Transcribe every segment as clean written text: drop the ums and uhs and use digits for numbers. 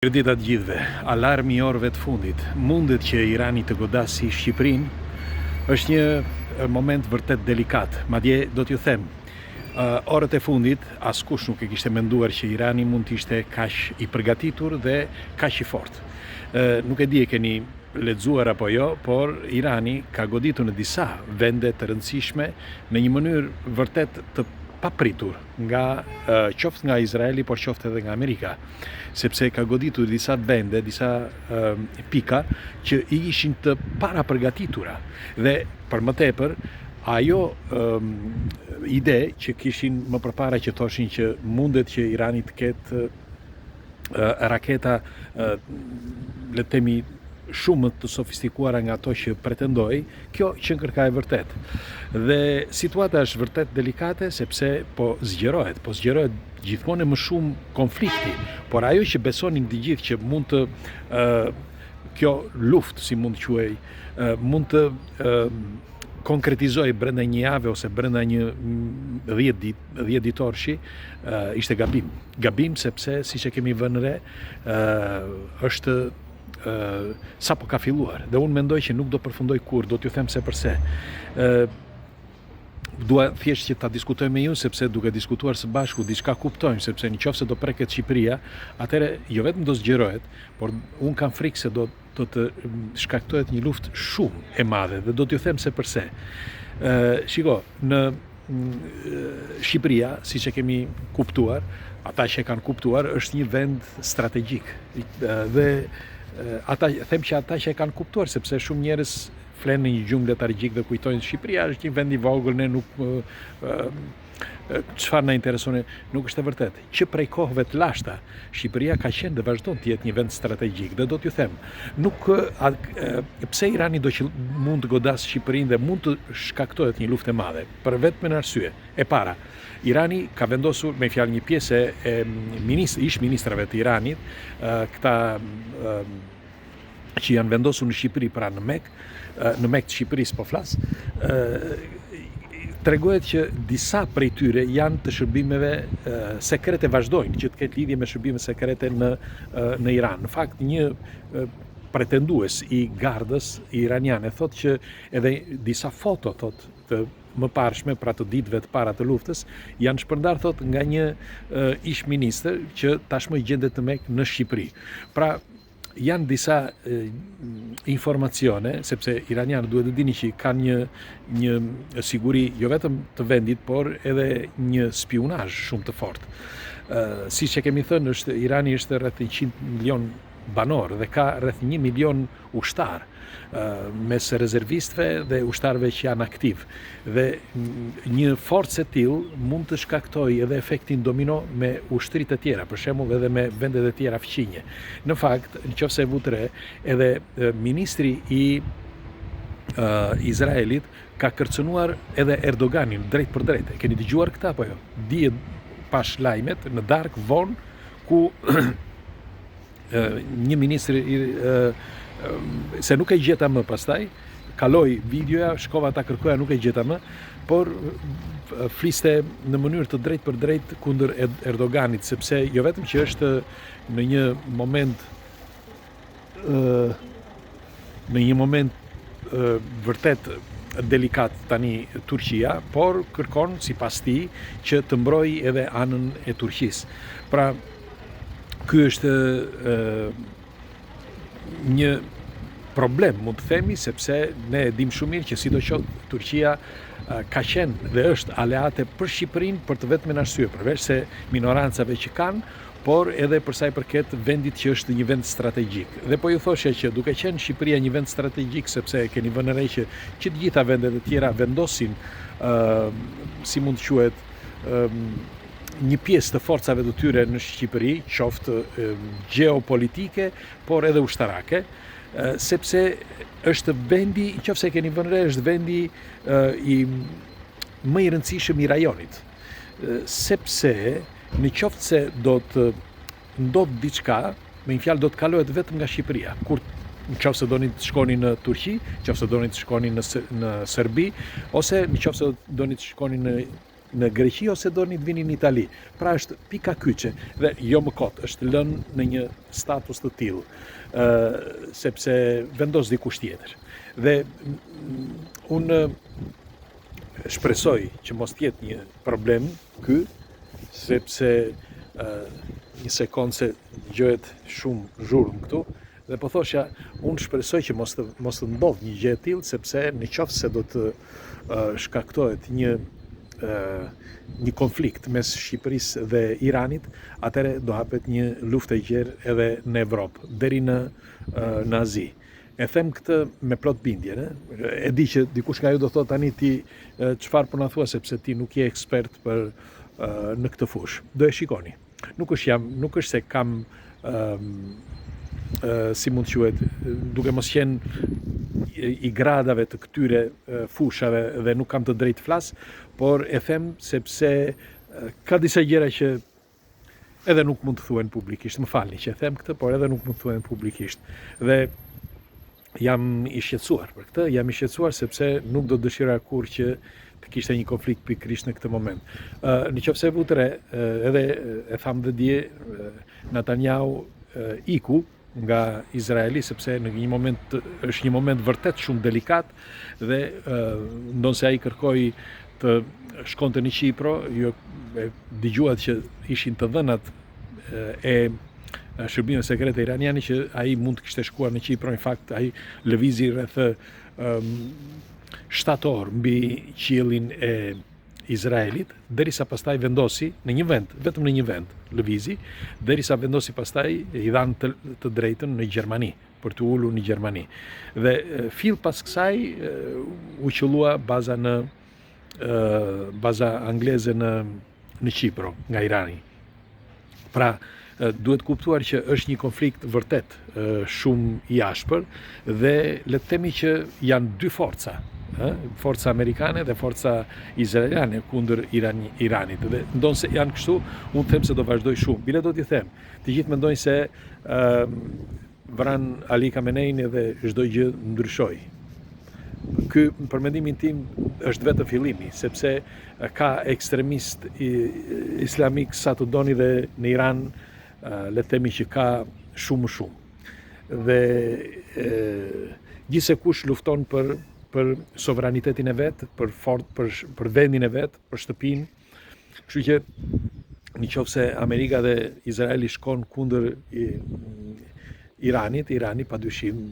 Mirëdita të gjithëve. Alarmi i orëve të fundit. Mundet që Irani të godasi Shqipërinë? Është një moment vërtet delikat. Madje do t'ju them, orët e fundit askush nuk e kishte menduar që Irani mund të ishte kaq i përgatitur dhe kaq i fortë. Nuk e di e keni lexuar apo jo, por Irani ka goditur në disa vende të rëndësishme në një mënyrë vërtet të papritur nga qoftë nga Izraeli, por qoftë edhe nga Amerika. sepse ka goditur disa vende, disa pika që i ishin të parapërgatitura dhe për më tepër ajo ide që kishin më përpara që thoshin që mundet që Irani të ketë raketa le të themi shumë më të sofistikuara nga ato që pretendoi, kjo qenkërka e vërtetë. Dhe situata është vërtet delikate sepse po zgjerohet, po zgjerohet gjithmonë e më shumë konflikti, por ajo që besonin të gjithë që mund të ë kjo luftë, si mund të quhej, mund të konkretizojë brenda një jave ose brenda një 10 ditë, 10 ditorshi, ishte gabim. Gabim sepse siç e kemi vënë re, është sapo ka filluar dhe unë mendoj që nuk do përfundojë kurrë, do t'ju them se përse. Ë dua thjesht që ta diskutoj me ju sepse duke diskutuar së bashku diçka kuptojmë sepse në qoftë se do preket Shqipëria, atëherë jo vetëm do zgjerohet, por unë kam frikë se do do të shkaktohet një luftë shumë e madhe dhe do t'ju them se përse. Ë shiko, në Shqipëria, siç e kemi kuptuar, ata që e kanë kuptuar, është një vend strategjik. Dhe ata them që ata që e kanë kuptuar sepse shumë njerëz flenë në një gjumë letargjik dhe kujtojnë Shqipëria është një vend i vogël, ne nuk çfarë na intereson, nuk është e vërtetë. Që prej kohëve të lashta, Shqipëria ka qenë dhe vazhdon të jetë një vend strategjik dhe do t'ju them, nuk a, pse Irani do që mund të godasë Shqipërinë dhe mund të shkaktohet një luftë e madhe, për vetëm arsye. E para, Irani ka vendosur me fjalë një pjesë e ministr, ish ministrave të Iranit, këta që janë vendosur në Shqipëri, pra në MEK, në MEK të Shqipërisë po flas, tregohet që disa prej tyre janë të shërbimeve sekrete vazhdojnë që të ketë lidhje me shërbime sekrete në në Iran. Në fakt një pretendues i gardës iraniane thotë që edhe disa foto thotë të mëparshme, pra të ditëve të para të luftës, janë shpërndarë thotë nga një ish ministër që tashmë gjendet në MEK në Shqipëri. Pra janë disa informacione, sepse iranianët duhet të dini që kanë një një siguri jo vetëm të vendit, por edhe një spiunazh shumë të fortë. Siç e kemi thënë, është Irani është rreth 100 milion banorë dhe ka rreth 1 milion ushtarë mes rezervistëve dhe ushtarëve që janë aktivë. Dhe një forcë e tillë mund të shkaktojë edhe efektin domino me ushtritë e tjera, për shembull edhe me vendet e tjera fqinje. Në fakt, në qoftë se e vutë re, edhe ministri i uh, Izraelit ka kërcënuar edhe Erdoganin drejtpërdrejt. E keni dëgjuar këtë apo jo? Dje pashë lajmet në darkë vonë ku një ministër i se nuk e gjeta më pastaj, kaloi videoja, shkova ta kërkoja, nuk e gjeta më, por fliste në mënyrë të drejtpërdrejtë kundër Erdoganit, sepse jo vetëm që është në një moment në një moment vërtet delikat tani Turqia, por kërkon sipas tij që të mbrojë edhe anën e Turqisë. Pra, ky është një problem, mund të themi, sepse ne e dimë shumë mirë që sidoqoftë Turqia ka qenë dhe është aleate për Shqipërinë për të vetmen arsye, përveç se minorancave që kanë, por edhe për sa i përket vendit që është një vend strategjik. Dhe po ju thosha që duke qenë Shqipëria një vend strategjik, sepse e keni vënë re që që të gjitha vendet e tjera vendosin ë si mund të quhet ë një pjesë të forcave të tyre në Shqipëri, qoftë gjeopolitike, por edhe ushtarake, sepse është vendi, qoftë se e keni vënë re, është vendi i më i rëndësishëm i rajonit. Sepse në qoftë se do të ndodhë diçka, me një fjalë do të kalohet vetëm nga Shqipëria. Kur në qoftë se doni të shkoni në Turqi, në qoftë se doni të shkoni në në Serbi ose në qoftë se doni të shkoni në në Greqi ose doni të vini në Itali. Pra është pika kyçe dhe jo më kot, është lënë në një status të tillë, ë sepse vendos dikush tjetër. Dhe unë shpresoj që mos të jetë një problem ky, sepse një sekond se dëgjohet shumë zhurmë këtu, dhe po thosha, unë shpresoj që mos të, mos të ndodhë një gjë e tillë, sepse në qoftë se do të shkaktohet një një konflikt mes Shqipërisë dhe Iranit, atëherë do hapet një luftë e gjerë edhe në Evropë, deri në në Azi. E them këtë me plot bindje, ne? E di që dikush nga ju do thotë tani ti çfarë po na thua sepse ti nuk je ekspert për në këtë fushë. Do e shikoni. Nuk është jam, nuk është se kam ëm si mund të quhet, duke mos qenë i gradave të këtyre fushave dhe nuk kam të drejtë të flas, por e them sepse ka disa gjëra që edhe nuk mund të thuhen publikisht, më falni që e them këtë, por edhe nuk mund të thuhen publikisht. Dhe jam i shqetësuar për këtë, jam i shqetësuar sepse nuk do të dëshiroja kurrë që të kishte një konflikt pikërisht në këtë moment. Në qoftë se vutë re, edhe e thamë dhe dje, Netanyahu iku nga Izraeli sepse në një moment është një moment vërtet shumë delikat dhe ndonëse ai kërkoi të shkonte në Qipro, ju e dëgjuat që ishin të dhënat e shërbimeve sekrete iraniane që ai mund të kishte shkuar në Qipro, në fakt ai lëvizi rreth 7 orë mbi qiellin e Izraelit, derisa pastaj vendosi në një vend, vetëm në një vend lëvizi, derisa vendosi pastaj i dhanë të, të drejtën në Gjermani, për t'u ulur në Gjermani. Dhe fill pas kësaj u qëllua baza në baza angleze në në Qipro nga Irani. Pra, duhet kuptuar që është një konflikt vërtet shumë i ashpër dhe le të themi që janë dy forca, ë, forca amerikane dhe forca izraeliane kundër Irani, Iranit. Dhe ndonëse janë kështu, unë them se do vazhdojë shumë. Bile do t'i them, të gjithë mendojnë se ë Vranë Ali Khamenein edhe çdo gjë ndryshoi. Ky për mendimin tim është vetëm fillimi, sepse ka ekstremistë islamikë sa të doni dhe në Iran le të themi që ka shumë më shumë. Dhe gjithsekush lufton për për sovranitetin e vet, për fort, për për vendin e vet, për shtëpinë, Kështu që në qoftë se Amerika dhe Izraeli shkon kundër Iranit, Irani pa dyshim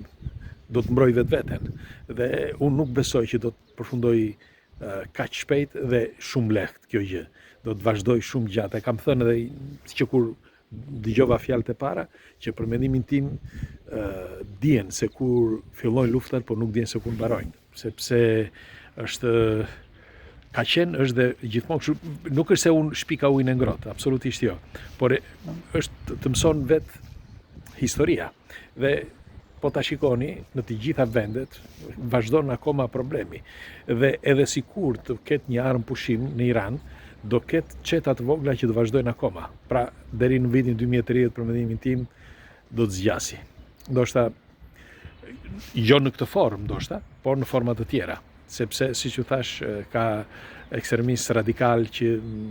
do të mbrojë vetveten. Dhe unë nuk besoj që do të përfundojë kaq shpejt dhe shumë lehtë kjo gjë. Do të vazhdojë shumë gjatë. E kam thënë edhe që kur dëgjova fjalët e para, që për mendimin tim dihen se kur fillojnë luftrat, por nuk dihen se kur mbarojnë, sepse është ka qenë është dhe gjithmonë kështu, nuk është se unë shpika ujin e ngrohtë, absolutisht jo, por është të mëson vetë historia. Dhe po ta shikoni në të gjitha vendet vazhdon akoma problemi. Dhe edhe sikur të ketë një armëpushim në Iran, do ketë çeta të vogla që do vazhdojnë akoma. Pra, deri në vitin 2030 për mendimin tim do të zgjasi. Ndoshta jo në këtë formë, ndoshta, por në forma të tjera, sepse siç ju thashë ka ekstremistë radikalë që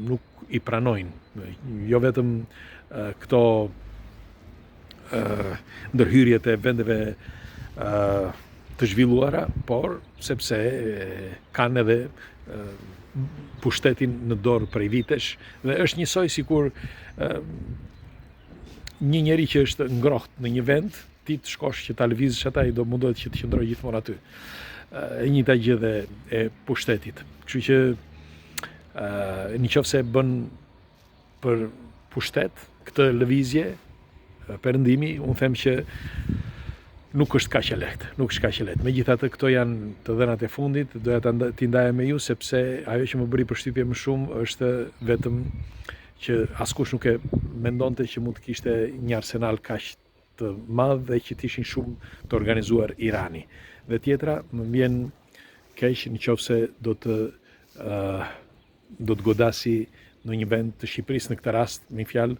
nuk i pranojnë, jo vetëm këto ndërhyrjet e vendeve të zhvilluara, por sepse kanë edhe pushtetin në dorë prej vitesh dhe është njësoj sikur një njeri që është ngrohtë në një vend, ti të shkosh që ta lëvizësh atë, ai do mundohet që të qëndrojë gjithmonë aty. E njëjta gjë dhe e pushtetit. Kështu që në qoftë se bën për pushtet këtë lëvizje perëndimi, unë them që nuk është kaq e lehtë, nuk është kaq e lehtë. Megjithatë këto janë të dhënat e fundit, doja ta t'i ndaja me ju sepse ajo që më bëri përshtypje më shumë është vetëm që askush nuk e mendonte që mund të kishte një arsenal kaq të madh dhe që të ishin shumë të organizuar Irani. Dhe tjetra, më vjen keq në qoftë se do të uh, do të godasi në një vend të Shqipërisë në këtë rast, me një fjalë,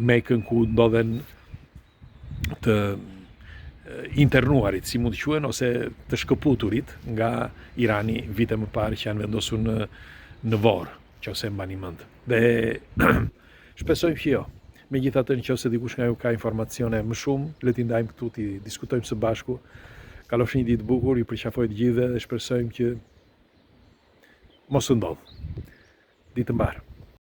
Mekën ku ndodhen të internuarit, si mund të quhen, ose të shkëputurit nga Irani vite më parë që janë vendosur në, në Vorë. Qoftë se mbani mend. Dhe shpresojmë që jo. Megjithatë, në qoftë se dikush nga ju ka informacione më shumë, le t'i ndajmë këtu, t'i diskutojmë së bashku. Kalofshi një ditë të bukur, ju përqafoj të gjithëve dhe shpresojmë që mos të ndodhë. Ditë të mbarë.